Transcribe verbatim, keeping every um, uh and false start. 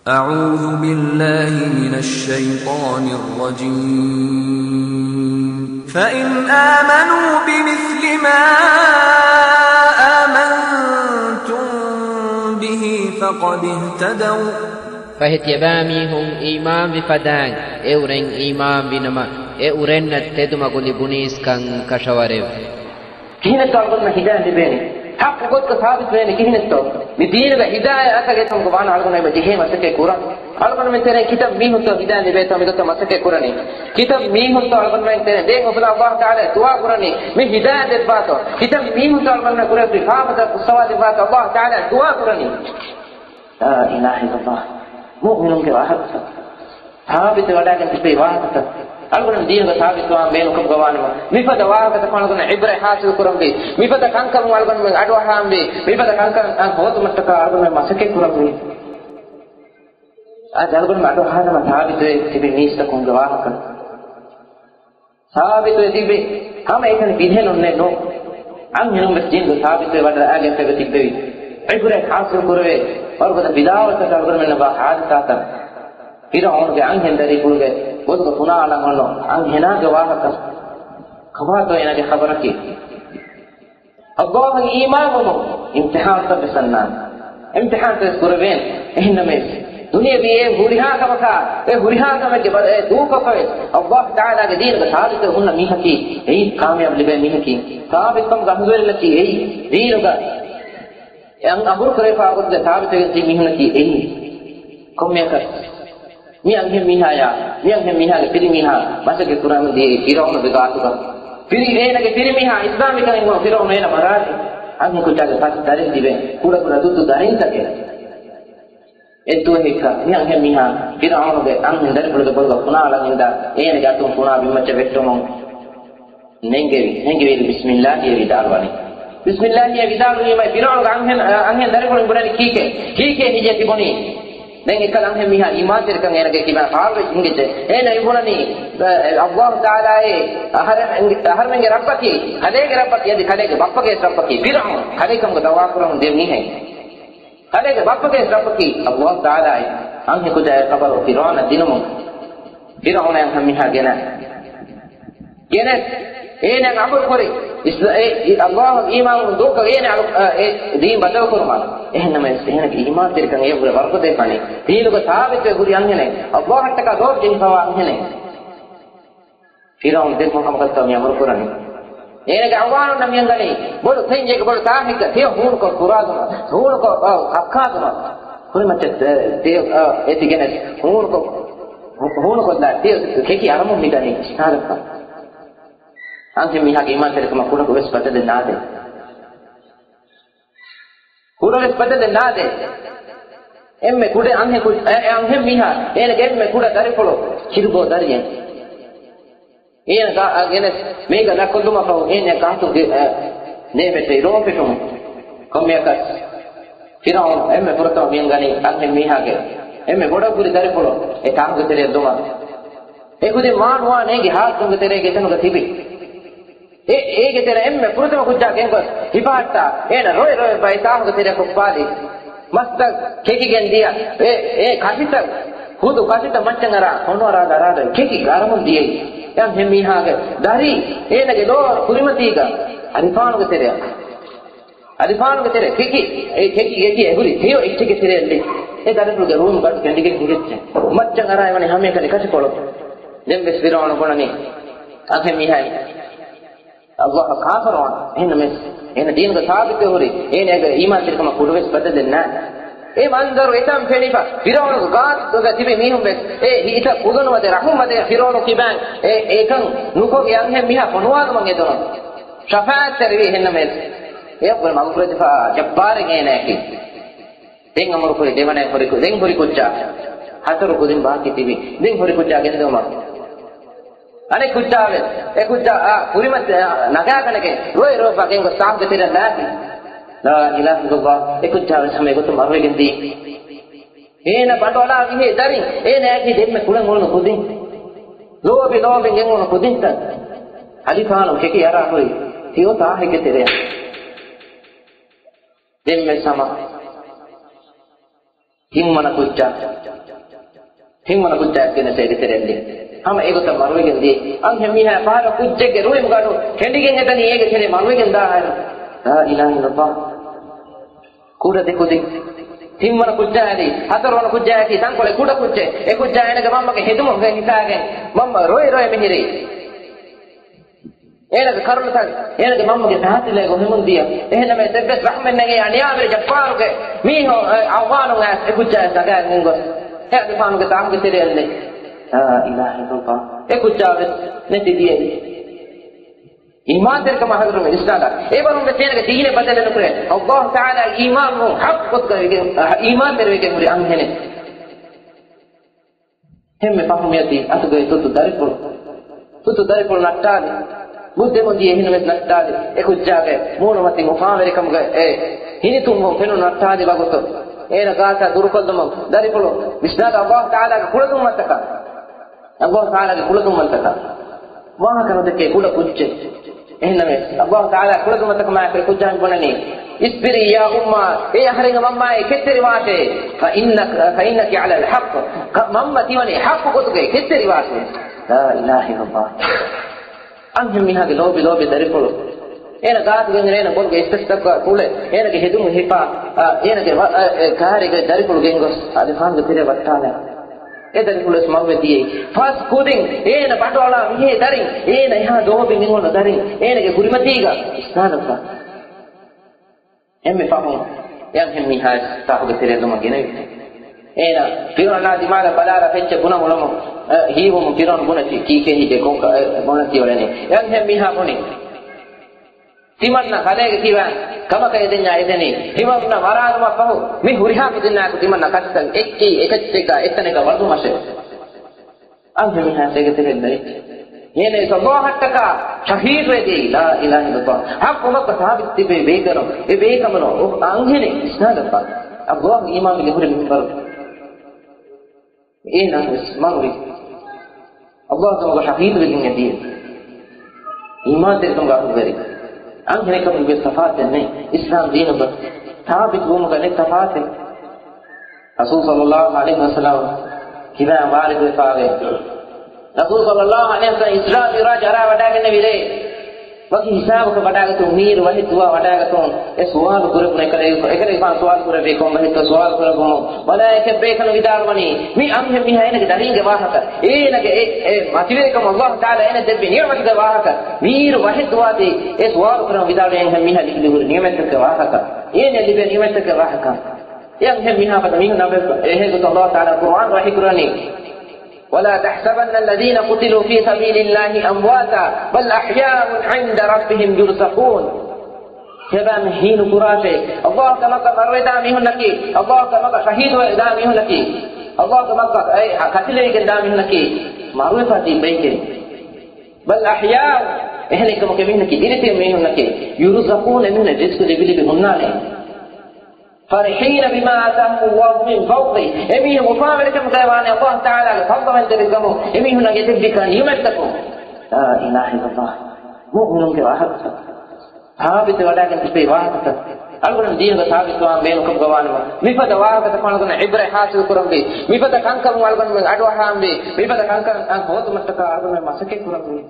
أعوذ بالله من الشيطان الرجيم. فإن آمنوا بمثل ما آمنتم به فقد اهتدوا. ފަހެ ތިޔަބައިމީހުން އީމާންވި ފަދައިން އެއުރެން އީމާންވިނަމަ، އެއުރެންނަށް ތެދުމަގު ލިބުނީސްކަން ކަށަވަރެވެ. ކިހިނެއްތޯ އަޅުގަނޑުމެން ހިދާޔަތް ލިބޭނީ؟ ޙައްޤު ގޮތުގަ ސާބިތުވޭނީ ކިހިނެއްތޯ؟ މި ދީނުގަ ހިދާޔަތް އަކަށް އެކަމުގަ ވާނަމަ އަޅުގަނޑުމެން ޖެހޭ މަސައްކަތް ކުރަން. އަޅުގަނޑުމެން ތެރެއިން ކިތައް މީހުންތޯ ހިދާޔަތް ލިބޭތޯ މިގޮތަށް މަސައްކަތް ކުރަނީ؟ ކިތައް މީހުންތޯ އަޅުގަނޑުމެން ތެރެއިން ދެން އުފުލާ ﷲ ތަޢާލާ ދުޢާ ކުރަނީ މި ހިދާޔަތް ދެއްވާތޯ؟ ކިތައް މީހުންތޯ އަޅުގަނޑުމެން ކުރެއްވި ފާފަތައް ފުއްސަވާ ދެއްވާތޯ ﷲ ތަޢާލާ ދުޢާ ކުރަނީ؟ ލާ އިލާހަ އިއްލަﷲ. މުއުމިނުންގެ ވާހަކަތައް، ސާބިތުވެވަޑައިގެން ތިބޭ ވާހަކަތައް، އަޅުގަނޑު ދީނުގަ ސާބިތުވާން ބޭނުންކަމުގަ ވާނަމަ، މިފަދަ ވާހަކަތަކުން އަޅުގަނޑު ޢިބްރަތް ޙާޞިލު ކުރަންވީ، މިފަދަ ކަންކަމުން އަޅުގަނޑުމެން އަޑުއަހާންވީ، މިފަދަ ކަންކަން ހޯދުމަށްޓަކާ އަޅުގަނޑުމެން މަސައްކަތް ކުރަންވީ. އަދި އަޅުގަނޑުމެން އަޑުއަހާނަމަ ސާބިތުވެ ތިބި މީސްތަކުންގެ ވާހަކަ. ސާބިތުވެ ތިބި ހަމަ އެކަނި ފިރިހެނުންނެއް ނޫން. އަންހެނުން ވެސް ދީނުގަ ސާބިތުވެ ވަޑައިގެންފަ ތިއްބެވި. ޢިބްރަތް ޙާޞިލު ކުރެވޭ ވަރުގަދަ ވިދާޅުތަކެއް އަޅުގަނޑުމެންނަށް ވާ ޙާދިސާތައް. ފިރުޢައުނުގެ އަންހެން ދަރިފުޅުގެ ބޮލުގަ ފުނާ އަޅަން އޮންނަ އަންހެނާގެ ވާހަކަ. ކޮބާތޯ އޭނާގެ ޚަބަރަކީ؟ ﷲ އަށް އީމާންވުމުން އިމްތިޙާނުތައް ވެސް އަންނާނެ. އިމްތިޙާނުތައް ވެސް ކުރެވޭނެ. އެހެންނަމަވެސް، ދުނިޔެވީ އެ ހުރިހާ ކަމަކާ، އެ ހުރިހާ ކަމެއްގެ ބަ-، އެ ދޫކޮށްފަވެސް، ﷲ ތަޢާލާގެ ދީނުގަ ސާބިތުވެ ހުންނަ މީހަކީ، އެއީ ކާމިޔާބު ލިބޭ މީހަކީ، ސާބިތުކަމުގެ އަހުލުވެރިންނަކީ އެއީ، ދީނުގަ އެ އަން އަމުރު ކުރެވިފާ ގޮތުގަ ސާބިތުވެގެން ތިބި މީހުންނަކީ އެއީ. ކޮންމެއަކަސް މި އަންހެން މީހާޔާ، މި އަންހެން މީހާގެ ފިރިމީހާ މަސައްކަތް ކުރަމުން ދިޔައީ ފިރުޢައުނުގެ ގާތުގަ. ފިރި-، އޭނަގެ ފިރިމީހާ އިސްލާމްވިކަން އެނގުނު ފިރުޢައުނު އޭނަ މަރާލި. އަންހެން ކުއްޖާގެ ފަސް ދަރިން ތިބެ، ކުޑަކުޑަ ދުއްދު ދަރިންތަކެއް. އެއް ދުވަހެއްކަ މި އަންހެން މީހާ ފިރުޢައުނުގެ އަންހެން ދަރިފުޅުގެ ބޮލުގަ ފުނާ އަޅަން އިންދާ، އޭނަގެ އަތުން ފުނާ ބިންމައްޗަށް ވެއްޓުމުން ނެންގެވި، ނެންގެވި ބިސްމިއްލާހިއޭ ވިދާޅުވަނީ. ބިސްމިއްލާހިއޭ ވިދާޅުވީމަ ފިރުޢައުނުގެ އަންހެން، އަންހެން ދަރިފުޅު ބުނަނީ ކީކޭ؟ ކީކޭ ހިއްޔަ ތިބުނީ؟ ދެން އެއްކަލަ އަންހެން މީހާ އީމާންތެރިކަން އޭނަގެ ކިބައިން ފާޅުވެ ހިނގިއްޖެ. އޭނަ އިބުނަނީ، އަ، ﷲ ތަޢާލާއޭ އަހަރެމެންގެ، އަހަރެމެންގެ ރައްބަކީ، ކަލޭގެ ރައްބަކީ، އަދި ކަލޭގެ ބައްޕަގެ ރައްބަކީ ފިރުޢައުނު، ކަލޭކަމުގެ ދަޢުވާ ކުރަމުން ދިޔަ މީހެއް. ކަލޭގެ ބައްޕަގެ ރައްބަކީ ﷲ ތަޢާލާއޭ. އަންހެން ކުއްޖާ އެ ޚަބަރު ފިރުޢައުނަށް ދިނުމުން، ފިރުޢައުނު އަންހެން މީހާ ގެނައި. ގެނެސް، އޭނައަށް އަމުރު ކުރި، އިސް-، އެ، އި-، ﷲ އަށް އީމާންވުން ދޫކޮށް އޭނަ އަޅު-، އަ، އެ ދީން ބަދަލުކުރުމަށް. އެހެންނަމަވެސް، އޭނަގެ އީމާންތެރިކަން އެއަށްވުރެ ވަރުގަދަވެފާނެ. ދީނުގަ ސާބިތުވެ ހުރި އަންހެނެއް، ﷲ އަށްޓަކާ ލޯބި ޖެހިފަވާ އަންހެނެއް. ފިރުޢައުނު ދެން ކޮން ކަމަކަށްތޯ މި އަމުރު ކުރަނީ؟ އޭނަގެ އަވާނުންނަށް މިއަންގަނީ ބޮޑު ތެންޏެއްގެ ބޮޑު ތާހެއްގަ ތެޔޮ ހޫނުކޮށް ކުރާލުމަށް، ހޫނުކޮށް، އަ، ކައްކާލުމަށް. ކުރިމައްޗަށް ތެ-، ތެޔޮ، އަ، އެތިގެނެސް ހޫނުކޮށް، ހޫ-، ހޫނުކޮށްލާ ތެޔޮ ކެކި އަރަމުން މިދަނީ އިސްނާލައްޕަ. އަންހެން މީހާގެ އީމާންތެރިކަމަށް ކުޑަކު ވެސް ބަދަލެއް ނާދޭ. ކުޑަވެސް ބަދަލެއް ނާދޭ. އެންމެ ކުޑަ އަންހެން ކު-، އެ، އެ އަންހެން މީހާ، އޭނަގެ އެންމެ ކުޑަ ދަރިފުޅު ކިރުބޯ ދަރިއެއް. އޭނަ ގާ-، އަ، ގެނެސް މީގަ ލައްކޮށްލުމަށްފަހު އޭނަ ގާތު ގެ-، އަ، ނޭވެއްޓެ ރޯފެށުމުން. ކޮންމެއަކަސް ފިރުޢައުނު އެންމެ ފުރަތަމަ މިއަންގަނީ އަންހެން މީހާގެ އެންމެ ބޮޑަށް ހުރި ދަރިފުޅު އެ ތާހުގެ ތެރެއަށް ދުމަށް. އެކުދިން މާ ނުވާ ނޭނގި ހާސްކަމުގެ ތެރޭގެ އެތަނުގަ ތިބި. އެ، އޭގެ ތެރެ އެންމެ ފުރަތަމަ ކުއްޖާ ގެންގޮސް ހިފަހައްޓާ، އޭނަ ރޮއެ ރޮއެ ބައި ތާހުގެ ތެރެއަށް ކޮށްފާލި. މަސްތައް ކެކިގެން ދިޔަ، އެ، އެ ކަށިތައް، ހުދު ކަށިތައް މައްޗަށް އަރާ، ހޮނުއަރާލަ އަރާލަ ކެކި ގަރަމުން ދިޔައީ. އެހެން މީހާގެ ދަރި، އޭނަގެ ލޯ ކުރިމަތީގަ އަލިފާނުގެ ތެރެއަށް. އަލިފާނުގެ ތެރެ ކެކި، އެ ކެކި ކެކި އެ ހުރި ތެޔޮ އެއްޗެއްގެ ތެރެއަށް ލި. އެ ދަރިފުޅުގެ ރޫމް ގަދަ ކެނޑިގެން ހިނގިއްޖެ. މައްޗަށް އަރާ އެވަނީ ހަމައެކަނި ކަށިކޮޅު. ދެން ވެސް ފިރުޢައުނު ބުނަނީ އަންހެން މީހާއި ﷲ އަށް ކާފަރުވާން. އެހެންނަމަވެސް، އޭނަ ދީނުގަ ސާބިތުވެ ހުރި، އޭނަގެ އީމާންތެރިކަމަށް ކުޑަވެސް ބަދަލެއް ނާ. އެ މަންޒަރު އެތަން ފެނިފަ، ފިރުޢައުނުގެ ގާތުގަ ތިބި މީހުން ވެސް އެ ހިތަށް ކުލަނުވަދެ ރަހުމްވަދެ ފިރުޢައުނު ކިބައިން އެ، އެކަން ނުކޮށް އެ އަންހެން މީހާ ފޮނުވާލުމަށް އެދުނު. ޝަފާޢަތްތެރިވި. އެހެންނަމަވެސް، އެއަށްވުރެ މަގުފުރެދިފަ ޖައްބާރެއް އޭނައަކީ. ދެން އަމުރުކުރި ދެވަނަ ހުރި ކު-، ދެން ހުރި ކުއްޖާ. ހަތަރު ކުދިން ބާކީ ތިބި. ދެން ހުރި ކުއްޖާ ގެންދެވުމަށް. އަނެއް ކުއްޖާވެސް، އެ ކުއްޖާ އާ ކުރިމަތި، އާ، ނަގާގަނެގެން ރޮއެ ރޮއެ ބަގެން ގޮސް ތާހުގެ ތެރެއަށް ލާފި. ލާ އިލާހަ އިއްލައްލާހު. އެ ކުއްޖާވެސް ހަމަ އެގޮތުން މަރުވެގެން ދީ. އޭނަ ބަނޑުއަޅާ ވިހޭ ދަރިން، އޭނައަކީ ދެންމެ ކުޅެން އުޅުނު ކުދިން. ލޯބި ލޯބިން ގެން އުޅުނު ކުދިންތައް. އަލިފާނު ކެކި އަރާ ހުރި ތިޔޮ ތާހެއްގެ ތެރެއަށް. ދެން ވެސް ހަމަ ހިންވަނަ ކުއްޖާ، ހިންވަނަ ކުއްޖާ އެއްކެނެސް އޭގެ ތެރެއިން ދިޔަ. ހަމަ އެގޮތަށް މަރުވެގެން ދިޔަ. އަންހެން މީހާ ފަހަރަށް ކުއްޖެއްގެ ރުހިމުގަ އަޑު ކެނޑިގެން އެދަނީ އޭގެ ތެރެއިން މަރުވެގެން ދާހައިރު. ލާ އިލާހަ އިއްލައްލާހް. ކުޑަ ދެ ކުދިން. ތިންވަނަ ކުއްޖާ އަދި ހަތަރުވަނަ ކުއްޖާއަކީ ތަންކޮޅެއް ކުޑަ ކުއްޖެއް. އެ ކުއްޖާ އޭނަގެ މަންމަގެ ހެދުމުގަ ހިފާގެން މަންމަ ރޮއެ ރޮއެ މިހިރީ. އޭނަގެ ކަރުނަތައް އޭނަގެ މަންމަގެ ތާތިލައިގަ ހިމުން ދިޔަ. އެހެންނަމަވެސް އެއްވެސް ރަޙްމެއް ނެތް އެ އަނިޔާވެރި ޖައްބާރުގެ މީހުން، އެ، އައްވާނުން އައިސް އެ ކުއްޖާ ސަގާއަށް ގެންގޮސް އެ އަދިފާނުގެ ތާހުގެ ތެރެއަށް ދިޔަ. ލާ އިލާހަ އިއްލައްލާހް. އެ ކުއްޖާވެސް ނެތި ދިޔައީ. އީމާންތެރިކަމާ ހަތަރު މި އިސްނާދަށް. އެވަރުން ވެސް އޭނަގެ ދީނެއް ބަދަލެއް ނުކުރޭ. އައްލާހު ތަޢާލާ އީމާންވުން ޙައްޤު ކޮށްގެން، އީމާންތެރިވެގެން ހުރި އަންހެނެއް. ހެންމެ ފަހު މިއޮތީ އަތުގައި ތުއްތު ދަރިފުޅު. ތުއްތު ދަރިފުޅު ނައްޓާލި. ބުއްދެމުން ދިޔަ އެހެންވެސް ނައްޓާލި. އެ ކުއްޖާގެ މޫނުމަތިން އުފާވެރިކަމުގެ އެ ހިނިތުންވުން ފެނުނު ނައްޓާލި ވަގުތު އޭނަ ގާތަށް ދުރުކޮށްލުމުން ދަރިފުޅު ވިސްނާލި އައްލާހު ތަޢާލާގެ ކުޅަދުންވަންތަކަން. އައްލާހު ތަޢާލާގެ ކުޅަދުންވަންތަކަން. ވާހަކަ ނުދެކޭ ކުޑަ ކުއްޖެއް. އެހެންނަމަވެސް، އައްލާހު ތަޢާލާ ކުޅަދުންވަންތަކަމާއެކު ކުއްޖާ ބުނަނީ، اصبري يا أمه، އޭ އަހަރެންގެ މަންމާއޭ، ކެތްތެރިވާށޭ، فإنك، فإنك على الحق، މަންމަ ތިވަނީ ޙައްޤު ގޮތުގައި ކެތްތެރިވާށޭ. ލާ އިލާހަ އިއްލައްލާހް. އަންހެން މީހާގެ ލޯބި ލޯބި ދަރިފުޅު. އޭނަ ގާތުގައި އޭނަ ބޮލުގެ އިސްތަށިތަކާ ކުޅެ، އޭނަގެ ހެދުމު ހިފާ، އާ، އޭނަގެ ވަ-، އާ، އެ ކާރިގައި ދަރިފުޅު ގެންގޮސް، އަދި ފާނުގެ ތެރެއަށް ވައްޓާލާ. އެ ދަރިފުޅުވެސް މަރުވެ ދިޔައީ. ފަސް ކުދިން އޭނަ ބަނޑުއަޅާ މިހޭ ދަރިން، އޭނަ އެހާ ލޯބި މިންވަނަ ދަރިން، އޭނަގެ ކުރިމަތީގަ އިސްނާލައްވާ. އެންމެ ފަހުން އެ އަންހެން މީހާ ތާހުގެ ތެރެއަށް ދުމަށް ގެނެވި. އޭނަ ފިރުޢައުނާ ދިމާލަށް ބަލާލާ ފެއްޗެއް ބުނަމުން، އަ، ހީވުމުން ފިރުޢައުނު ބުނަތީ ކީކޭ ހިތޭ ކޮންކަ-، އެ، ބުނަތީ އުޅެނީ. އެ އަންހެން މީހާ ބުނި. ތިމަންނަ ކަލޭގެ ކިބައިން ކަމަކަށް އެދެންޏާ އެދެނީ. ތިމަންނަ މަރާލުމަށް ފަހު މި ހުރިހާ ކުދިންނާއެކު ތިމަންނަ ކަށިތައް އެއްކި އެކައްޗެއްގަ އެއްތަނެއްގަ ވަޅުދުމަށެވެ. އަންހެން މީހާ އޭގެ ތެރެއިން ދަރި. އޭނަ އައްލާހަށްޓަކާ ޝަހީދުވެދީ، ލާ އިލާހަ އިއްލައްލާހް. ޙައްޤު މައްޗަށް ސާބިތު ތިބޭ ބޭކަލުން، އެ ބޭކަލުން އަންހެނެއް އިސްނާލައްވާ. އައްލާހު އީމާންވެގެން ހުރި މިންވަރު. އޭނަ ވެސް މަރުވި. އައްލާހުގެ ޝަހީދުވެގެން އެދިޔަ. އީމާންތެރިކަމުގެ އަހުލުވެރި. އަންހެނެއްކަމުގެ ތަފާތެއް ނެތް. އިސްލާމް ދީނުގަ ސާބިތުވުމުގަ ނެތް ތަފާތެއް. ރަސޫލު ޞައްލައްލާހު ޢަލައިހި ވަސައްލަމަ ކިބައިން ވާރިދުވެފާވޭ. ރަސޫލު ޞައްލައްލާހު ޢަލައިހި ވަސައްލަމަ އިސްރާ މިޢުރާޖު އަރާ ވަޑާގެންނެވި ރޭ. ވަކި ހިސާބަކަށް ވަޑާގަތުން މީރު ވަހެއް ދުވާ ވަޑާގަތުން އެ ސުވާލު ކުރެވުނު އެކަލޭ-، އެކަލޭގެފާނު ސުވާލު ކުރެއްވީ ކޮން ވަހެއްތޯ ސުވާލު ކުރެއްވުމުން މަލާއިކަތް ބޭކަލުން ވިދާޅުވަނީ މި އަންހެން މީހާ އޭނަގެ ދަރީންގެ ވާހަކަ. އޭނަގެ އެ، އެ މަތިވެރިކަމުން އައްލާހު ތަޢާލާ އޭނަ ދެއްވި ނިޢުމަތުގެ ވާހަކަ. މީރު ވަހެއް ދުވާތީ އެ ސުވާލު ކުރަން ވިދާޅުވި އަންހެން މީހާ ލިބި ހުރި ނިޢުމަތުގެ ވާހަކަ. އޭނަ ލިބޭ ނިޢުމަތުގެ ވާހަކަ. އެ އަންހެން މީހާ ފަދަ މީހުން ނަމެއް އެހެން ގޮތަށް އައްލާހު ތަޢާލާ ޤުރުއާން ވަޙީ ކުރަނީ. ولا تحسبن الذين قتلوا في سبيل الله أمواتا بل أحياء عند ربهم يرزقون. ތިޔަބައިމީހުން ހީނުކުރާށޭ. އައްލާހުގެ މަގަށް މަރުވެދާ މީހުންނަކީ، އައްލާހުގެ މަގަށް ޝަހީދުވެދާ މީހުންނަކީ، އައްލާހުގެ މަގަށް އެ ކަތިލެވިގެން ދާ މީހުންނަކީ މަރުވެފާ ތިބި ބައެކޭ. بل أحياء، އެހެނެއްކަމަކު އެމީހުންނަކީ ދިރިތިބި މީހުންނަކީ، يرزقون، އެމީހުންނަށް ރިޒްޤު ލިބި ލިބި ހުންނާނެ. فرحين بما آتاهم الله من فضله، އެމީހުން އުފާވެރިކަމުގައި ވާނެ އައްލާހު ތަޢާލާގެ ފަޟްލުވެންތެރިކަމުން އެމީހުންނަށް އެ ދެއްވިކަން ނިޢުމަތްތަކުން. ލާ އިލާހަ އިއްލައްލާހް. މުއުމިނުންގެ ވާހަކަތައް ސާބިތުވެވަޑައިގެން ތިބޭ ވާހަކަތައް އަޅުގަނޑު ދީނުގަ ސާބިތުވާން ބޭނުންކަމުގަ ވާނަމަ، މިފަދަ ވާހަކަތަކުން އަޅުގަނޑު ޢިބްރަތް ޙާޞިލު ކުރަންވީ، މިފަދަ ކަންކަމުން އަޅުގަނޑުމެން އަޑުއަހާންވީ، މިފަދަ ކަންކަން ހޯދުމަށްޓަކާ އަޅުގަނޑުމެން މަސައްކަތް ކުރަންވީ.